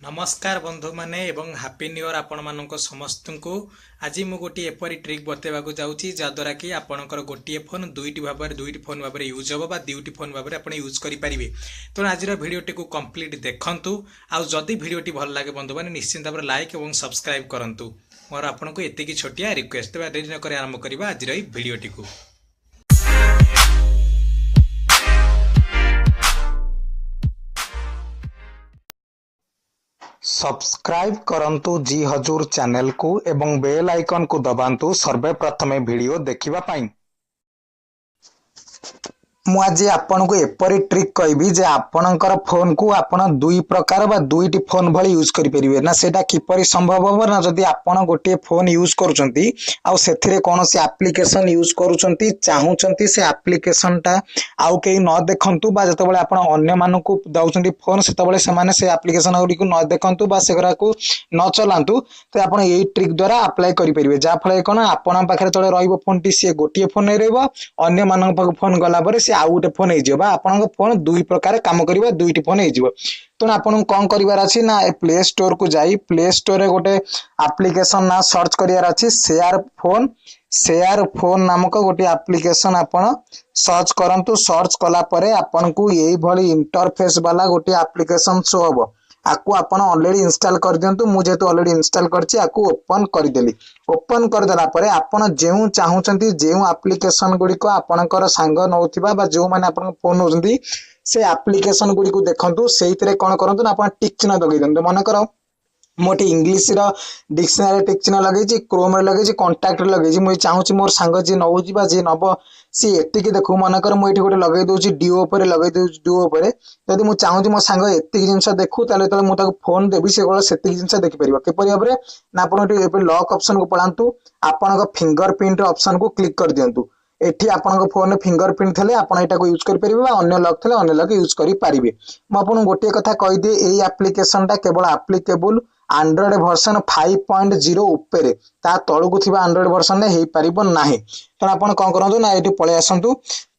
ନମସ୍କାର ବନ୍ଧୁମାନେ ଏବଂ ହାପି ନ୍ୟୁ ଇୟର୍ ଆପଣମାନଙ୍କ ସମସ୍ତଙ୍କୁ। ଆଜି ମୁଁ ଗୋଟିଏ ଏପରି ଟ୍ରିକ୍ ବତାଇବାକୁ ଯାଉଛି, ଯାହାଦ୍ୱାରା କି ଆପଣଙ୍କର ଗୋଟିଏ ଫୋନ୍ ଦୁଇଟି ଭାବରେ, ଦୁଇଟି ଫୋନ୍ ଭାବରେ ୟୁଜ୍ ହେବ ବା ଦୁଇଟି ଫୋନ୍ ଭାବରେ ଆପଣ ୟୁଜ୍ କରିପାରିବେ। ତେଣୁ ଆଜିର ଭିଡ଼ିଓଟିକୁ କମ୍ପ୍ଲିଟ୍ ଦେଖନ୍ତୁ, ଆଉ ଯଦି ଭିଡ଼ିଓଟି ଭଲ ଲାଗେ ବନ୍ଧୁମାନେ, ନିଶ୍ଚିନ୍ତ ଭାବରେ ଲାଇକ୍ ଏବଂ ସବସ୍କ୍ରାଇବ୍ କରନ୍ତୁ। ମୋର ଆପଣଙ୍କୁ ଏତିକି ଛୋଟିଆ ରିକ୍ୱେଷ୍ଟ। ତେବେ ଡେରି ନକରି ଆରମ୍ଭ କରିବା ଆଜିର ଏଇ ଭିଡ଼ିଓଟିକୁ। ସବସ୍କ୍ରାଇବ୍ କରନ୍ତୁ ଜି ହଜୁର ଚ୍ୟାନେଲକୁ ଏବଂ ବେଲ୍ ଆଇକନ୍କୁ ଦବାନ୍ତୁ ସର୍ବେ ପ୍ରଥମେ ଭିଡ଼ିଓ ଦେଖିବା ପାଇଁ। ମୁଁ ଆଜି ଆପଣଙ୍କୁ ଏପରି ଟ୍ରିକ୍ କହିବି ଯେ ଆପଣଙ୍କର ଫୋନ୍କୁ ଆପଣ ଦୁଇ ପ୍ରକାର ବା ଦୁଇଟି ଫୋନ୍ ଭଳି ୟୁଜ୍ କରିପାରିବେ। ନା ସେଇଟା କିପରି ସମ୍ଭବ ହେବ? ନା ଯଦି ଆପଣ ଗୋଟିଏ ଫୋନ୍ ୟୁଜ୍ କରୁଛନ୍ତି ଆଉ ସେଥିରେ କୌଣସି ଆପ୍ଲିକେସନ୍ ୟୁଜ୍ କରୁଛନ୍ତି, ଚାହୁଁଛନ୍ତି ସେ ଆପ୍ଲିକେସନ୍ଟା ଆଉ କେହି ନ ଦେଖନ୍ତୁ, ବା ଯେତେବେଳେ ଆପଣ ଅନ୍ୟମାନଙ୍କୁ ଦେଉଛନ୍ତି ଫୋନ୍ ସେତେବେଳେ ସେମାନେ ସେ ଆପ୍ଲିକେସନ୍ ଗୁଡ଼ିକୁ ନ ଦେଖନ୍ତୁ ବା ସେଗୁଡ଼ାକୁ ନ ଚଲାନ୍ତୁ, ତ ଆପଣ ଏଇ ଟ୍ରିକ୍ ଦ୍ୱାରା ଆପ୍ଲାଏ କରିପାରିବେ। ଯାହାଫଳରେ କ'ଣ, ଆପଣଙ୍କ ପାଖରେ ଯେତେବେଳେ ରହିବ ଫୋନ୍ଟି ସିଏ ଗୋଟିଏ ଫୋନ୍ରେ ରହିବ, ଅନ୍ୟମାନଙ୍କ ପାଖକୁ ଫୋନ୍ ଗଲା ପରେ ସେ ଆଉ ଗୋଟେ ଫୋନ୍ ହେଇଯିବ, ବା ଆପଣଙ୍କ ଫୋନ୍ ଦୁଇ ପ୍ରକାର କାମ କରିବ, ଦୁଇଟି ଫୋନ୍ ହେଇଯିବ। ତେଣୁ ଆପଣଙ୍କୁ କ'ଣ କରିବାର ଅଛି ନା, ଏ ପ୍ଲେ ଷ୍ଟୋରକୁ ଯାଇ ପ୍ଲେ ଷ୍ଟୋରରେ ଗୋଟେ ଆପ୍ଲିକେସନ୍ ନାଁ ସର୍ଚ୍ଚ କରିବାର ଅଛି, ସେୟାର ଫୋନ୍। ସେୟାର ଫୋନ୍ ନାମକ ଗୋଟିଏ ଆପ୍ଲିକେସନ୍ ଆପଣ ସର୍ଚ୍ଚ କରନ୍ତୁ। ସର୍ଚ୍ଚ କଲା ପରେ ଆପଣଙ୍କୁ ଏଇଭଳି ଇଣ୍ଟରଫେସ୍ ବାଲା ଗୋଟିଏ ଆପ୍ଲିକେସନ୍ ଶୋ ହେବ। ଆକୁ ଆପଣ ଅଲରେଡ଼ି ଇନଷ୍ଟଲ୍ କରିଦିଅନ୍ତୁ। ମୁଁ ଯେହେତୁ ଅଲରେଡ଼ି ଇନଷ୍ଟଲ୍ କରିଛି, ଆକୁ ଓପନ୍ କରିଦେଲି। ଓପନ୍ କରିଦେଲା ପରେ ଆପଣ ଯେଉଁ ଚାହୁଁଛନ୍ତି, ଯେଉଁ ଆପ୍ଲିକେସନ୍ ଗୁଡ଼ିକ ଆପଣଙ୍କର ସାଙ୍ଗ ନେଉଥିବା ବା ଯେଉଁମାନେ ଆପଣଙ୍କ ଫୋନ୍ ନେଉଛନ୍ତି, ସେ ଆପ୍ଲିକେସନ୍ ଗୁଡ଼ିକୁ ଦେଖନ୍ତୁ। ସେଇଥିରେ କ'ଣ କରନ୍ତୁ ନା, ଆପଣ ଟିକ୍ ଚିହ୍ନ ଲଗେଇ ଦିଅନ୍ତୁ। ମନେକର ମୁଁ ଏଠି ଇଂଲିଶର ଡିକ୍ସନାରୀ ଟିକ୍ ଚିହ୍ନ ଲଗେଇଛି, କ୍ରୋମ୍ରେ ଲଗେଇଛି, କଣ୍ଟାକ୍ଟରେ ଲଗେଇଛି। ମୁଁ ଚାହୁଁଛି ମୋର ସାଙ୍ଗ ଯିଏ ନେଉଛି ବା ଯିଏ ନେବ ସିଏ ଏତିକି ଦେଖୁ। ମନେକର ମୁଁ ଏଠି ଗୋଟେ ଲଗେଇ ଦେଉଛି, ଡିଓ ଉପରେ ଲଗେଇ ଦେଉଛି। ଡିଓ ଉପରେ ଯଦି ମୁଁ ଚାହୁଁଛି ମୋ ସାଙ୍ଗ ଏତିକି ଜିନିଷ ଦେଖୁ, ତାହେଲେ ଯେତେବେଳେ ମୁଁ ତାକୁ ଫୋନ୍ ଦେବି ସେ କେବଳ ସେତିକି ଜିନିଷ ଦେଖିପାରିବ। କିପରି ଭାବରେ ନା, ଆପଣ ଏଠି ଏବେ ଲକ୍ ଅପସନ୍କୁ ପଳାନ୍ତୁ, ଆପଣଙ୍କ ଫିଙ୍ଗର ପ୍ରିଣ୍ଟ ଅପସନ୍କୁ କ୍ଲିକ୍ କରିଦିଅନ୍ତୁ। ଏଠି ଆପଣଙ୍କ ଫୋନ୍ରେ ଫିଙ୍ଗର ପ୍ରିଣ୍ଟ ଥିଲେ ଆପଣ ଏଟାକୁ ୟୁଜ୍ କରିପାରିବେ, ବା ଅନ୍ୟ ଲକ୍ ଥିଲେ ଅନ୍ୟ ଲକ୍ ୟୁଜ୍ କରିପାରିବେ। ମୁଁ ଆପଣଙ୍କୁ ଗୋଟିଏ କଥା କହିଦିଏ, ଏଇ ଆପ୍ଲିକେସନଟା କେବଳ ଆପ୍ଲିକେବୁଲ୍ ଆଣ୍ଡ୍ରଏଡ୍ ଭର୍ସନ୍ 5.0 ଉପରେ, ତା ତଳକୁ ଥିବା ଆଣ୍ଡ୍ରଏଡ୍ ଭର୍ସନରେ ହେଇପାରିବ ନାହିଁ। ତେଣୁ ଆପଣ କ'ଣ କରନ୍ତୁ ନା, ଏଠି ପଳେଇ ଆସନ୍ତୁ।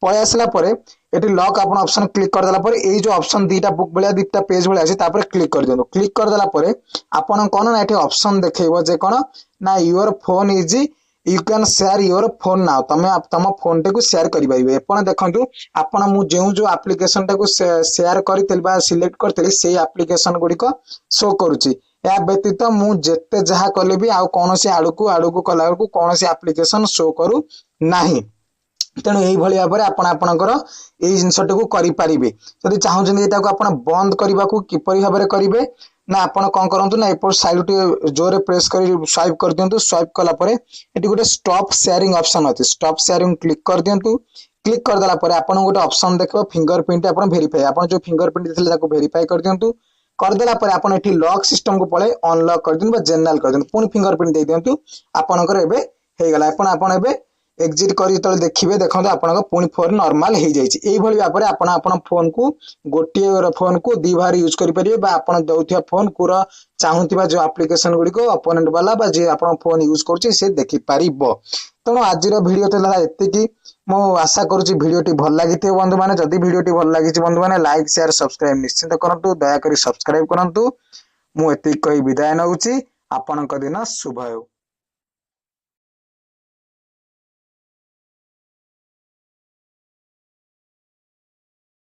ପଳେଇ ଆସିଲା ପରେ ଏଠି ଲକ୍ ଆପଣ ଅପସନ୍ କ୍ଲିକ୍ କରିଦେଲା ପରେ ଏଇ ଯୋଉ ଅପସନ୍ ଦିଟା ବୁକ୍ ଭଳିଆ, ଦିଟା ପେଜ୍ ଭଳିଆ ଅଛି, ତାପରେ କ୍ଲିକ୍ କରିଦିଅନ୍ତୁ। କ୍ଲିକ୍ କରିଦେଲା ପରେ ଆପଣ କ'ଣ ନା, ଏଠି ଅପସନ୍ ଦେଖେଇବ ଯେ କ'ଣ ନା, your phone is you can share your phone now, ତମେ ତମ ଫୋନ୍ଟିକୁ ସେୟାର କରିପାରିବେ। ଆପଣ ଦେଖନ୍ତୁ, ଆପଣ ମୁଁ ଯେଉଁ ଯେଉଁ ଆପ୍ଲିକେସନଟାକୁ ସେୟାର କରିଥିଲି ବା ସିଲେକ୍ଟ କରିଥିଲି, ସେଇ ଆପ୍ଲିକେସନ ଗୁଡ଼ିକ ଶୋ କରୁଛି। ଏହା ବ୍ୟତୀତ ମୁଁ ଯେତେ ଯାହା କଲେ ବି ଆଉ କୌଣସି ଆଡ଼କୁ ଆଡ଼କୁ କଲା ବେଳକୁ କୌଣସି ଆପ୍ଲିକେସନ ଶୋ କରୁ ନାହିଁ। ତେଣୁ ଏଇଭଳି ଭାବରେ ଆପଣ ଆପଣଙ୍କର ଏଇ ଜିନିଷଟିକୁ କରିପାରିବେ। ଯଦି ଚାହୁଁଛନ୍ତି ଏଟାକୁ ଆପଣ ବନ୍ଦ କରିବାକୁ, କିପରି ଭାବରେ କରିବେ ନା, ଆପଣ କ'ଣ କରନ୍ତୁ ନା, ଏପଟ ସାଇଡ୍ ଟିକେ ଜୋରରେ ପ୍ରେସ୍ କରି ସ୍ୱାଇପ୍ କରିଦିଅନ୍ତୁ। ସ୍ୱାଇପ୍ କଲା ପରେ ଏଠି ଗୋଟେ ଷ୍ଟପ୍ ସେୟାରିଂ ଅପସନ୍ ଅଛି, ଷ୍ଟପ୍ ସେୟାରିଂ କ୍ଲିକ୍ କରିଦିଅନ୍ତୁ। କ୍ଲିକ୍ କରିଦେଲା ପରେ ଆପଣଙ୍କୁ ଗୋଟେ ଅପସନ୍ ଦେଖିବ ଫିଙ୍ଗର ପ୍ରିଣ୍ଟ, ଆପଣ ଭେରିଫାଏ, ଆପଣ ଯେଉଁ ଫିଙ୍ଗର ପ୍ରିଣ୍ଟ ଦେଇଥିଲେ ତାକୁ ଭେରିଫାଏ କରିଦିଅନ୍ତୁ। କରିଦେଲା ପରେ ଆପଣ ଏଠି ଲକ୍ ସିଷ୍ଟମକୁ ପଳେଇ ଅନଲକ୍ କରିଦିଅନ୍ତୁ ବା ଜେନେରାଲ କରିଦିଅନ୍ତୁ, ପୁଣି ଫିଙ୍ଗର ପ୍ରିଣ୍ଟ ଦେଇଦିଅନ୍ତୁ। ଆପଣଙ୍କର ଏବେ ହେଇଗଲା। ଆପଣ ଏବେ ଏକ୍ଜିଟ୍ କରି ଯେତେବେଳେ ଦେଖିବେ, ଦେଖନ୍ତୁ ଆପଣଙ୍କ ପୁଣି ଫୋନ୍ ନର୍ମାଲ ହେଇଯାଇଛି। ଏଇଭଳି ଭାବରେ ଆପଣ ଆପଣ ଫୋନ୍କୁ, ଗୋଟିଏ ଫୋନ୍କୁ ଦି ଭାବରେ ୟୁଜ୍ କରିପାରିବେ, ବା ଆପଣ ଦେଉଥିବା ଫୋନ୍କୁର ଚାହୁଁଥିବା ଯେଉଁ ଆପ୍ଲିକେସନ ଗୁଡ଼ିକ ଅପୋନେଣ୍ଟ ବାଲା ବା ଯିଏ ଆପଣଙ୍କ ଫୋନ୍ ୟୁଜ୍ କରୁଛି ସେ ଦେଖିପାରିବ। ତେଣୁ ଆଜିର ଭିଡ଼ିଓ ଥିଲା ଏତିକି। ମୁଁ ଆଶା କରୁଛି ଭିଡ଼ିଓଟି ଭଲ ଲାଗିଥିବ ବନ୍ଧୁମାନେ। ଯଦି ଭିଡ଼ିଓଟି ଭଲ ଲାଗିଛି ବନ୍ଧୁମାନେ, ଲାଇକ୍, ସେୟାର, ସବସ୍କ୍ରାଇବ୍ ନିଶ୍ଚିନ୍ତ କରନ୍ତୁ। ଦୟାକରି ସବସ୍କ୍ରାଇବ୍ କରନ୍ତୁ। ମୁଁ ଏତିକି କହି ବିଦାୟ ନେଉଛି। ଆପଣଙ୍କ ଦିନ ଶୁଭ ହେଉ।